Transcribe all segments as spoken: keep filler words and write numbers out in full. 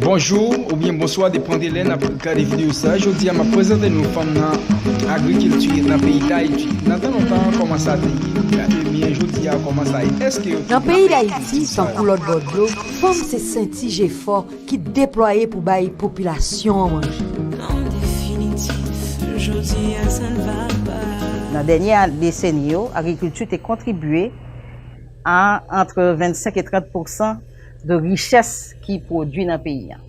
Bonjou oubyen bonswa, depann de lè n ap gade videyo sa. Jodi a, m ap prezante nou fanm nan agrikilti nan peyi Dayiti. Nan tan lontan, kòman sa te ye? Ebyen, jodi a, kòman sa ye? Èske yo Nan peyi Dayiti, tankou lòt bò dlo, fanm se senti jefò ki deplwaye pou bay popilasyon an manje. An definitif, jodi a, sa n va pa. Nan dènye deseni yo, agrikilti te kontribye a entre vingt-cinq et trente pour cent de richès ki pwodui nan peyi a.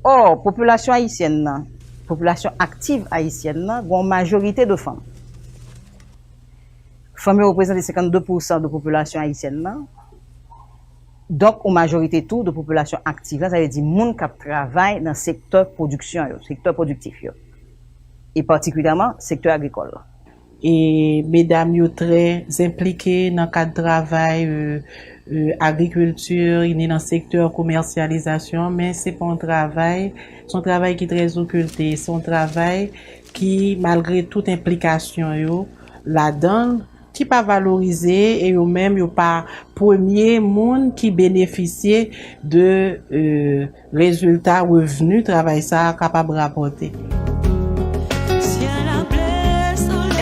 Ò, popilasyon ayisyèn nan, popilasyon aktiv ayisyèn nan, gen yon majorite de fanm. Fanm yo reprezante cinquante-deux pour cent de popilasyon ayisyèn nan. Donk, yon majorite tou de popilasyon aktiv la, sa vle di moun k ap travay nan sektè pwodiksyon yo, sektè pwodiktif yo, e patikilyèman sektè agrikòl la. E medam yo trè enplike nan kad travay, e, e, agrikilti, ni nan sektè komèsyalizasyon, men se pa yon travay, se yon travay ki trè okilte, se yon travay ki, malgre tout enplikasyon yo ladan l, ki pa valorize, e yo menm, yo pa premye moun ki benefisye de, e, rezilta, revni travay sa a kapab rapòte.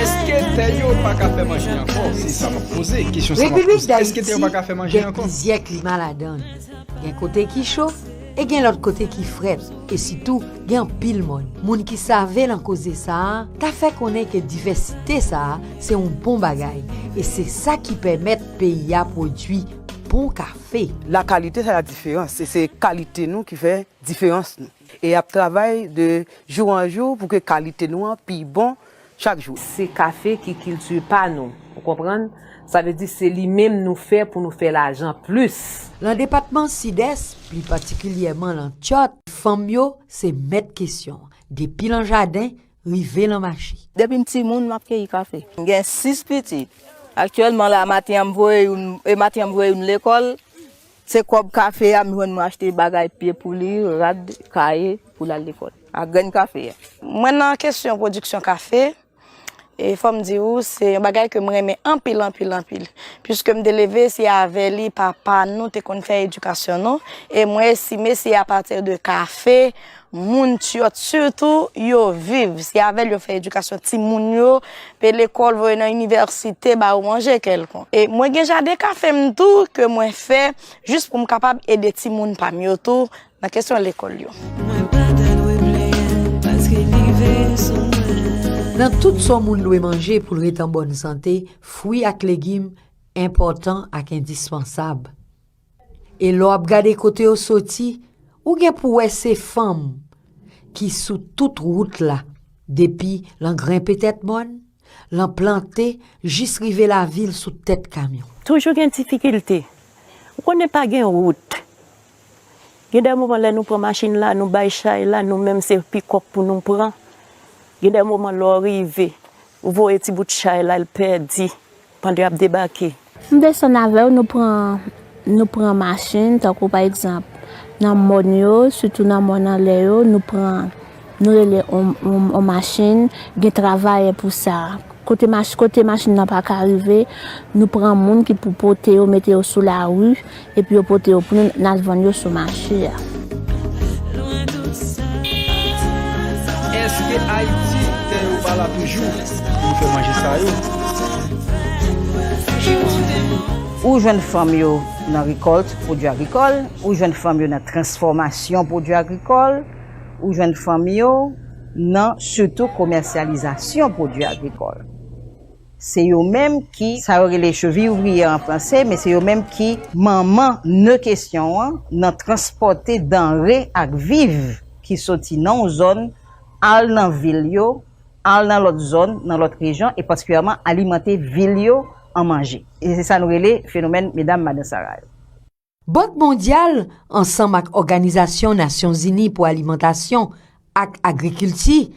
Èske tè yo pa ka fè manje ankò? Se sa m ap poze. Kesyon sa m ap poze. Èske tè yo pa ka fè manje ankò? Gen plizyè klima ladan l. Gen kote ki cho, e gen lòt kote ki frèt, e sitou gen anpil mòn. Moun ki save nan koze sa a ta fè konnen ke divèsite sa a se yon bon bagay, e se sa ki pèmèt peyi a pwodui bon kafe. Lakalite fè la diferans, e se kalite nou ki fè diferans nou. E y ap travay de jou an jou pou ke kalite nou an pi bon chak jou. Se kafe ki kilti pa nou, ou konprann? Sa vle di se li menm nou fè pou nou fè lajan plis. Nan depatman Sidès, pli patikilyèman nan Tyòt, fanm yo se mèt kesyon, depi nan jaden rive nan mache. Depi m timoun, m ap keyi kafe. M gen sis pitit. Aktyèlman la, maten an m voye youn, e maten an m voye youn lekòl. Se kòb kafe a m jwenn mwen achte bagay pye pou li, rad, kaye pou l al lekòl. Ak grenn kafe a. Mwen nan kesyon pwodiksyon kafe, e fò m di ou, se yon bagay ke m renmen anpil, anpil, anpil. Piske m te leve, se avè li papa nou te konn fè edikasyon nou. E mwen estime se apati de kafe, moun Tyòt sitou, yo viv. Se avè l yo fè edikasyon timoun yo, pe lekòl, voye nan inivèsite, ba yo manje kèlkonk. E mwen gen jaden kafe m tou ke mwen fè jis pou m kapab ede timoun pa m yo tou nan kesyon lekòl yo. Mwen pa ta dwe plenyen paske li veye sou mwen. Nan tout sa yon moun dwe manje pou l ret an bòn sante, fwi ak legim enpòtan ak endispansab. E lè w ap gade kote yo soti, ou gen pou wè se fanm ki sou tout wout la, depi lan grenpe tèt mòn, lan plante, jis rive lavil sou tèt kamyon. Toujou gen difikilte. Ou konnen pa gen wout. Gen de moman lè nou pran machin la, nou bay chay la, nou menm se pikòp pou nou pran. Gen de moman lè w rive, ou voye ti bout chay la, l pèdi pandan y ap debake. M desann avè w, nou pran, nou pran machin, tankou pa egzanp, nan mòn yo, sitou nan mòn anlè yo, nou pran, nou rele on, on, on machin, gen travayè pou sa. Kote mach-, kote machin nan pa ka rive, nou pran moun ki pou pote yo, mete yo sou lari, epi yo pote yo pou nou, n al vann yo sou mache a. Èske Ayiti, tè yo pa la toujou pou yo fè manje sa yo? Ou jwenn fanm yo nan rekòlt pwodui agrikòl, ou jwenn fanm yo nan transfòmasyon pwodui agrikòl, ou jwenn fanm yo nan sitou komèsyalizasyon pwodui agrikòl. Se yo menm ki, sa yo rele cheville ouvrière an franse, men se yo menm ki manman nè kesyon an nan transpòte danre ak viv ki soti nan yon zòn al nan vil yo, al nan lòt zòn, nan lòt rejyon, e patikilyèman alimante vil yo an manje. E se sa nou rele fenomèn medam madan Sara yo. Bank Mondyal, ansanm ak Òganizasyon Nasyonzini pou Alimantasyon ak Agrikilti,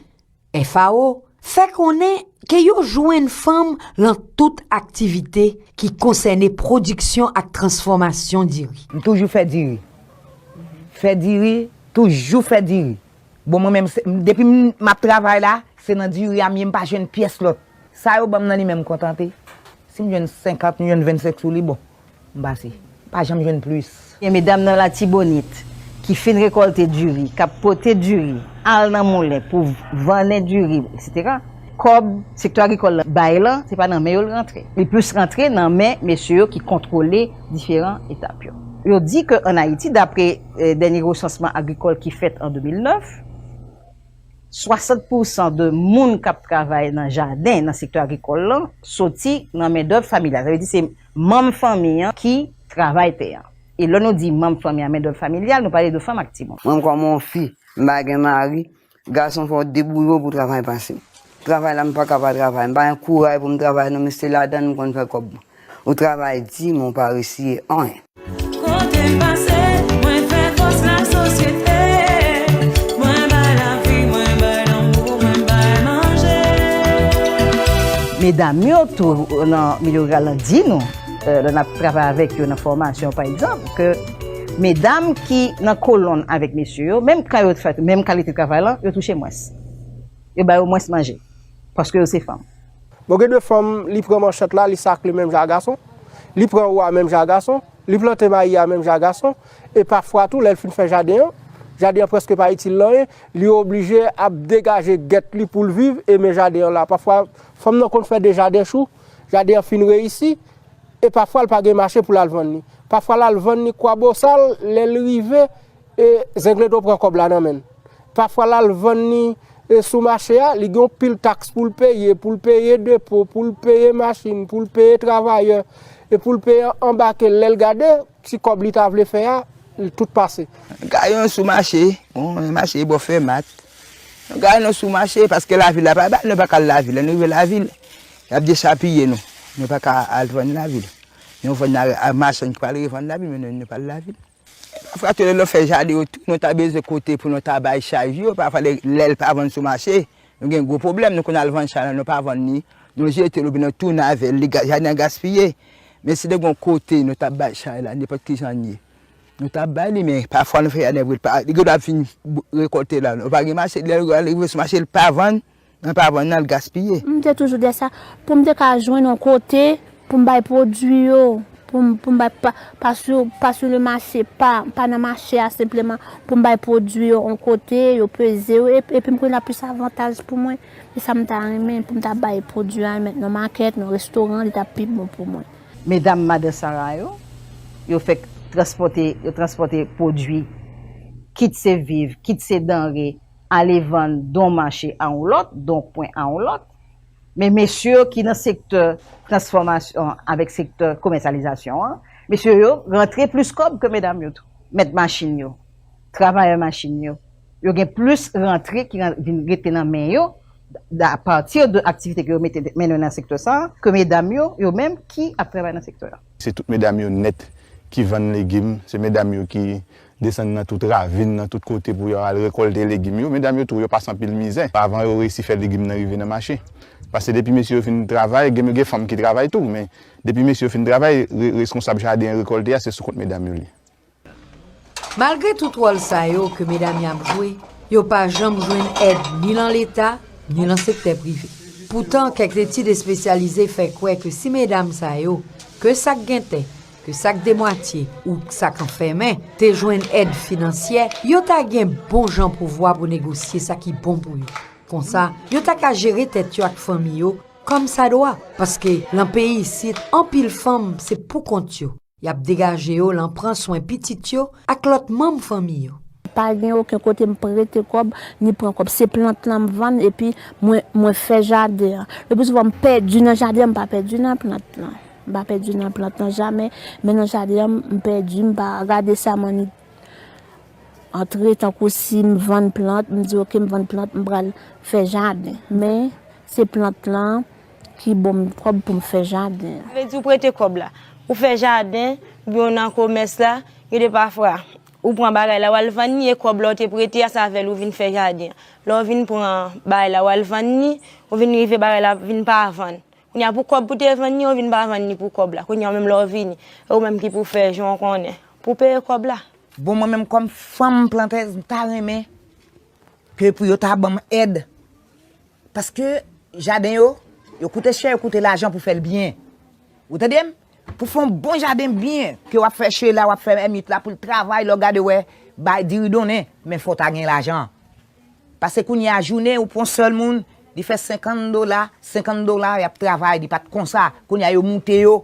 F A O, fè konnen ke yo jwenn fanm lan tout aktivite ki konsène pwodiksyon ak transfòmasyon diri. M toujou fè diri. Fè diri, toujou fè diri. Bon, mwen menm, se, depi m, m ap travay la, se nan diri a m ye, m pa jwenn pyès lòt. Sa yo ban m nan li menm m kontante. Si m jwenn senkant, m jwenn vennsenk sou li, bon, m pase. M pa janm jwenn plis. Gen medam nan Latibonit ki fin rekòlte diri, k ap pote diri al nan moulen pou vannen diri, etsetera, kòb sektè agrikòl la bay lan, se pa nan men yo l rantre. Li plis rantre nan men mesye yo ki kontwole diferan etap yo. Yo di ke ann Ayiti, dapre, eh, dènye resansman agrikòl ki fèt an de mil nèf, swasant pou san de moun k ap travay nan jaden, nan sektè agrikòl lan, soti nan mendèv familyal. Sa vle di se manm fanmi an ki travay tè an. E lè nou di manm fanmi an, mendèv familyal, nou pale de fanm ak timoun. Mwen kòm yon fi, m pa gen mari, gason fò w debouye w pou travay pase m. Travay la, m pa ka pa travay. M pa gen kouray pou m travay non, men se ladan l m konn fè kòb mwen. Ou travay di, men w pa resiye anyen. Kote m pase, mwen fè fòs lasosyete. Mwen bay lavi, mwen bay lanmou, mwen bay manje. Medam yo tou nan milye riral lan di nou, eh, lè n ap travay avèk yo nan fòmasyon, pa egzanp, ke medam ki nan kolonn avèk mesye yo, menm kan yo fè menm kalite travay lan, yo touche mwens. Yo ba yo mwens manje, paske yo se fanm. Bon, gen de fanm, li pran manchèt la, li sakle menm jan a gason, li pran wo a menm jan a gason, li plante mayi a menm jan a gason, e pafwa tou, lè l fin fè jaden an, jaden an prèske pa itil l anyen, li oblije ap degaje gèt li pou l viv e men jaden an la. Pafwa, fanm nan konn fè de jaden chou, jaden an fin reyisi, e pafwa l pa gen mache pou l al vann li. Pafwa l al vann li Kwabosal, lè l rive, e Zengledo pran kòb la nan men l. Pafwa l al vann li, e sou mache a, li gen yon pil taks pou l peye, pou l peye depo, pou l peye machin, pou l peye travayè, e pou l peye anbake l. Lè l gade, ti kòb li ta vle fè a, li tout pase. Gayon sou mache, bon, mache bò fèmat. Gayon sou mache, paske lavil la pa ba, nou pa ka al lavil. Lè nou rive lavil, y ap dechapiye nou. Nou pa ka al vann lavil. Nou vann a, a machann ki pral revann lavil, men nou, nou pa al lavil. Pafwa tou lè nou fè jaden yo tou, nou ta bezwen kote pou nou ta bay chay yo. Pafwa lè, lè l pa vann sou mache, nou gen gwo pwoblèm. Nou konn al vann chay la, nou pa vann li, nou jete l oubyen nou tounen avè l, li ga-, jaden an gaspiye. Men si te gen yon kote nou t ap bay chay la, nenpòt ki jan l ye, nou t ap bay li, men pafwa nou fè jaden vre, li pa, li gen dwa vin rekòlte la, nou pa gen mache, lè l rive sou mache, l pa vann, nan pa vann nan, l gaspiye. M te toujou di sa, pou m te ka jwenn yon kote pou m bay pwodui yo, pou m, pou m bay pa, pa sou, pa sou le mache, pa, pa nan mache a senpleman, pou m bay pwodui yo yon kote, yo peze yo, e, epi m kwè l ap plis avantaj pou mwen. E sa m ta renmen, pou m ta bay pwodui a, met nan makèt, nan restoran, li t ap pi bon pou mwen. Medam Madan Sara yo, yo fèk transpòte, yo transpòte pwodui, kit se viv, kit se danre, ale vann d on mache a yon lòt, d on pwen a yon lòt. Men mesye yo ki nan sektè transfòmasyon avèk sektè komèsyalizasyon an, mesye yo rantre plis kòb ke medam yo tou. Mèt machin yo, travayè machin yo, yo gen plis rantre ki ran-, vin rete nan men yo, apati de aktivite ke yo mete mennen nan sektè sa a, ke medam yo, yo menm ki ap travay nan sektè a. Se tout medam yo nèt ki vann legim, se medam yo ki desann nan tout ravin, nan tout kote pou yo al rekòlte legim yo. Medam yo tou, yo pase anpil mizè. Avan yo reyisi fè legim nan rive nan mache. Paske depi mesye yo fin travay, gen, gen fanm ki travay tou, men depi mesye yo fin travay, re-, reskonsab jaden rekòlte a, se sou kont medam yo li ye. Malgre tout wòl sa yo ke medam y ap jwe, yo pa janm jwenn èd ni lan Leta, ni lan sektè prive. Poutan, kèk etid espesyalize fè kwè ke si medam sa yo, ke sa k gen tè, ke sa k demwatye ou sa k anfèmen, te jwenn èd finansyè, yo ta gen bon jan pouvwa pou negosye sa ki bon pou yo. Konsa, yo ta ka jere tèt yo ak fanmi yo kòm sa dwa, paske lan peyi isit, anpil fanm se poukont yo. Y ap degaje yo lan pran swen pitit yo ak lòt manm fanmi yo. Pa gen okenn kote m prete kòb, ni pran kòb. Se plant lan m vann, epi mwen, mwen fè jaden an. Le pli souvan, m pèdi nan jaden an, m pa pèdi nan plant lan. M pa pèdi nan plant lan jamè, men nan jaden an, m pèdi, m pa gade sa m annik antre, tankou si m vann plant, m di, "Oke, m vann plant, m pral fè jaden." Men, se plant lan ki ban m kòb pou m fè jaden an. Sa vle di ou prete kòb la, ou fè jaden, oubyen ou nan komès la, gen de pafwa, ou pran bagay la, w al vann li, e kòb la ou te prete a, se avè l ou vin fè jaden an. Lè w vin pran bagay la, w al vann li, ou vin rive bagay la vin pa vann. Kounye a pou kòb pou te vann li, ou vin pa vann li pou kòb la. Kounye a ou menm lè w vini, e ou menm ki pou fè jan w konnen, pou peye kòb la. Bon, mwen menm kòm fanm plantèz, m ta renmen ke pou yo ta ban m èd. Paske jaden yo, yo koute chè, yo koute lajan pou fè l byen. Ou tande m? Pou fè yon bon jaden byen, ke w ap fè chela, w ap fè mèmit la, pou l travay, lè w gade w wè, Bay diri donnen, men fò w ta gen lajan. Paske kounye a jounen ou pran sèl moun, li fè senkant dola, senkant dola y ap travay, li pa t konsa. Kounye a yo moute yo,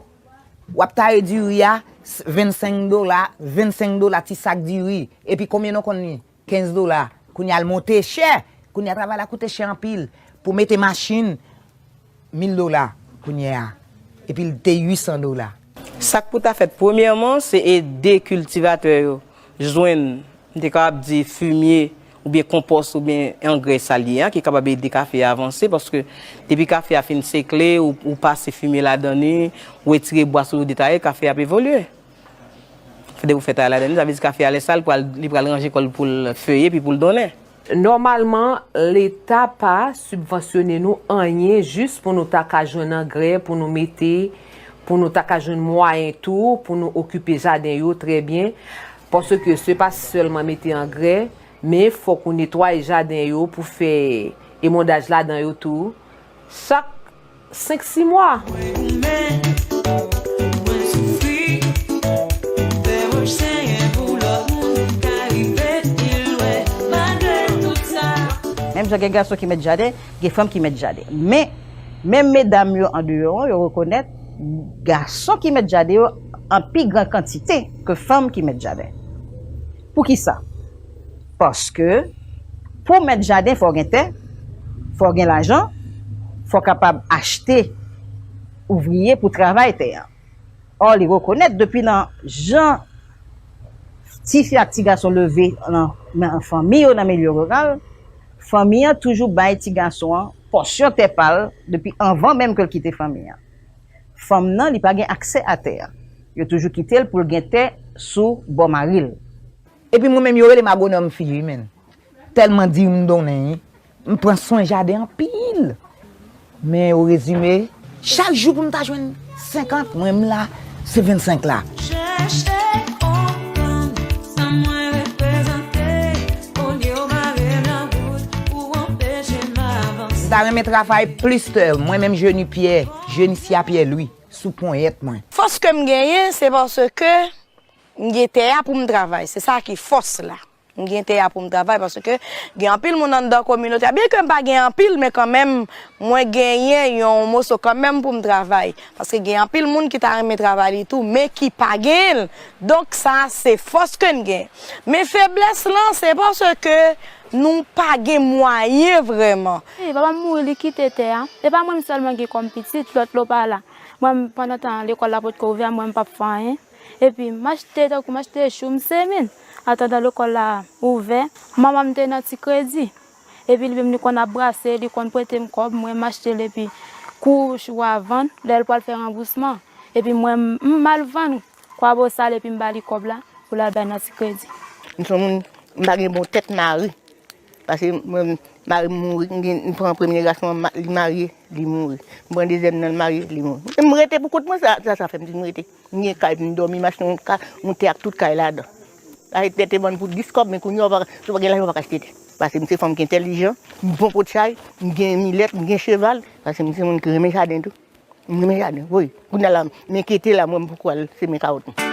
w ap taye diri a, vennsenk dola, vennsenk dola ti sak diri. Epi konbyen nou konn li? Kenz dola. Kounye a l monte chè. Kounye a travay la koute chè anpil. Pou mete machin, mil dola kounye a. Epi l te uit san dola. Sa k pou ta fèt premyèman, se ede kiltivatè yo jwenn, m te kapab di, fimye oubyen konpòs oubyen angrè sa l ye a, ki kapab ede kafe a avanse, paske depi kafe a fin sekle, ou, ou pase fimye ladan li, ou retire bwa sou yo detaye, kafe a ap evolye. Fè depi w fè travay ladan li, sa vle di kafe a lè sa a, li pral, li pral ranje kò l pou l feye epi pou l donnen. Nòmalman, Leta pa sibvansyone nou anyen jis pou nou ta ka jwenn angrè, pou nou mete, pou nou ta ka jwenn mwayen tou, pou nou okipe jaden yo trè byen. Paske se pa sèlman mete angrè, men fòk ou netwaye jaden yo pou fè emondaj ladan yo tou. Chak senk sis mwa. Menm jan gen gason ki mèt jaden, gen fanm ki mèt jaden. Men, menm medam yo andeyò an, yo rekonèt gason ki mèt jaden yo an pi gran kantite ke fanm ki mèt jaden. Poukisa? Paske pou w mèt jaden, fò w gen tè, fò w gen lajan, fò w kapab achte ouvriye pou travay tè a. Ò, li rekonèt depi nan jan tifi ak ti gason leve nan, nan fanmi yo nan milye riral, fanmi an toujou bay ti gason an pòsyon tè pa l depi anvan menm ke l kite fanmi an. Fanm nan, li pa gen aksè a tè a. Yo toujou kite l pou l gen tè sou bò mari l. Epi mwen menm yo rele m agwonòm fi wi menn. Tèlman diri m donnen wi. M pran swen jaden anpil. Men o rezime, chak jou pou m ta jwenn senkant, mwen m la, se vennsenk la. Chèche konprann sa mwen reprezante, olye w bare m nan wout pou w anpeche m avanse. M ta renmen travay plis tè, mwen menm Jeni Pyè, Jeni Sya Pyè Lwi, sou ponyèt mwen. Fòs ke m genyen, se paske m gen tè a pou m travay, se sa ki fòs la. M gen tè a pou m travay paske gen anpil moun anndan kominote a. Byen ke m pa gen anpil, men kanmenm, mwen genyen yon moso kanmenm pou m travay. Paske gen anpil moun ki ta renmen travay li tou, men ki pa genyen l. Donk, sa a se fòs ke n gen. Men feblès lan, se paske nou pa gen mwayen vrèman. Wi, papa m mouri, li kite tè a. E pa mwen m sèlman gen kòm pitit, lòt lo pa la. Mwen, pandan tan lekòl la potko ouvè, mwen, m p ap fè anyen. Epi m achte, tankou m achte chou, m semen, atandan lekòl la ouvè. Manman m te nan ti kredi. Epi li menm li konn ap brase, li konn prete m kòb, mwen m achte l epi kou chou a vann, lè l pral fè ranbousman. Epi mwen m al vann kwabosal epi m ba li kòb la pou l al bay nan ti kredi. M se yon moun, m pa gen bon tèt mari. Paske mwen, mari m mouri, m gen, m pran premye gason an, li marye, li mouri. M pran dezyèm nan, li marye, li mouri. M rete pou kont mwen, sa, sa, sa fè m di m rete. M gen kay, m dòmi, m achte yon ka, yon tè ak tout kay ladan. Paske tè te vann pou dis kòb, men kounye a, ou pa ka, si w pa gen lajan, ou pa ka achte tè. Paske m se fanm ki entèlijan, m bon pot chay, m gen milèt, m gen cheval, paske m se moun ki renmen jaden tou. M renmen jaden, wi. Kounye a la, m enkyete la, mwen, m poko al semen kawòt mwen.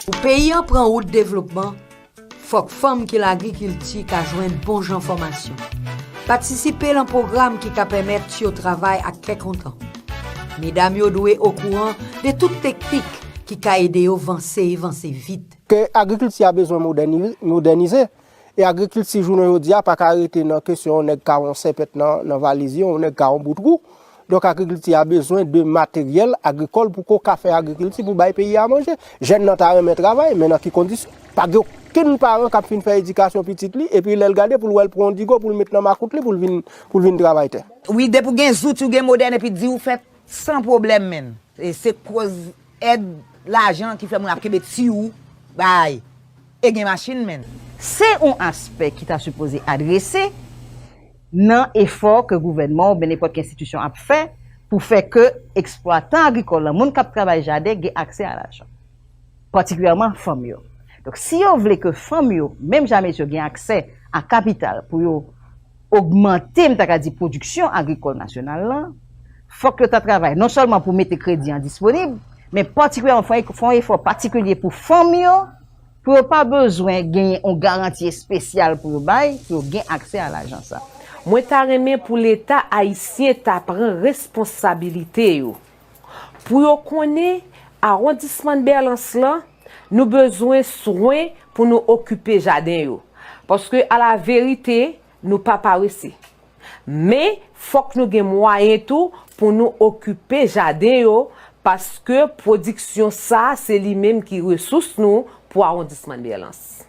Pou peyi an pran wout devlopman, fòk fanm ki lagrikilti ka jwenn bon jan fòmasyon. Patisipe lan pwogram ki ka pèmèt yo travay ak kè kontan. Medam yo dwe okouran de tout teknik ki ka ede yo vanse e vanse vit. Ke agrikilti a bezwen modèni-, modènize. E agrikilti jounen jodi a pa ka rete nan kesyon yon nèg ka yon sèpèt nan, nan valiz li, yon nèg ka yon bout wou. Donk agrikilti a bezwen de materyèl agrikòl pou ke w ka fè agrikilti pou bay peyi a manje. Jèn nan ta renmen travay, men nan ki kondisyon? Pa gen okenn paran k ap fin fè edikasyon pitit li, epi lè l gade pou l wè l pran yon digo pou l met nan makout li pou l vin, pou l vin travay tè. Wi, depi w gen zouti, w gen modèn, epi di w fèt san pwoblèm, menn. E se koz èd lajan ki fè moun ap kenbe ti wou bay. E gen machin, menn. Se yon aspè ki ta sipoze adrese nan efò ke gouvènman oubyen nenpòt ki enstitisyon ap fè pou fè ke eksplwatan agrikòl lan, moun k ap travay jaden, gen aksè a lajan, patikilyèman fanm yo. Donk, si yo vle ke fanm yo, menm jan mesye yo, gen aksè a kapital pou yo ogmante, m ta ka di, pwodiksyon agrikòl nasyonal lan, fòk yo ta travay non sèlman pou mete kredi an disponib, Men patikilyèman, fè yon efò patikilye pou fanm yo, pou yo pa bezwen genyen yon garanti espesyal pou yo bay, pou yo gen aksè a lajan sa. Mwen ta renmen pou Leta ayisyen ta pran responsabilite yo. Pou yo konnen, awondisman Bèlans lan, nou bezwen swen pou nou okipe jaden yo. Paske, alaverite, nou pa parese. Men, fòk nou gen mwayen tou pou nou okipe jaden yo, paske pwodiksyon sa a se li menm ki resous nou pou awondisman Bèlans.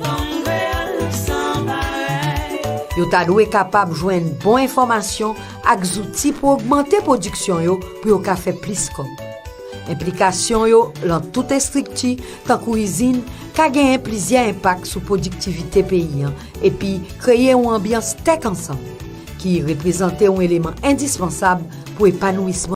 Yo ta dwe kapab jwenn bon enfòmasyon ak zouti pou ogmante pwodiksyon yo pou yo ka fè plis kòb. Enplikasyon yo lan tout estrikti, tankou izin, ka genyen plizyè enpak sou pwodiktivite peyi an epi kreye yon anbyans tèt ansanm ki reprezante yon eleman endispansab pou epanouisman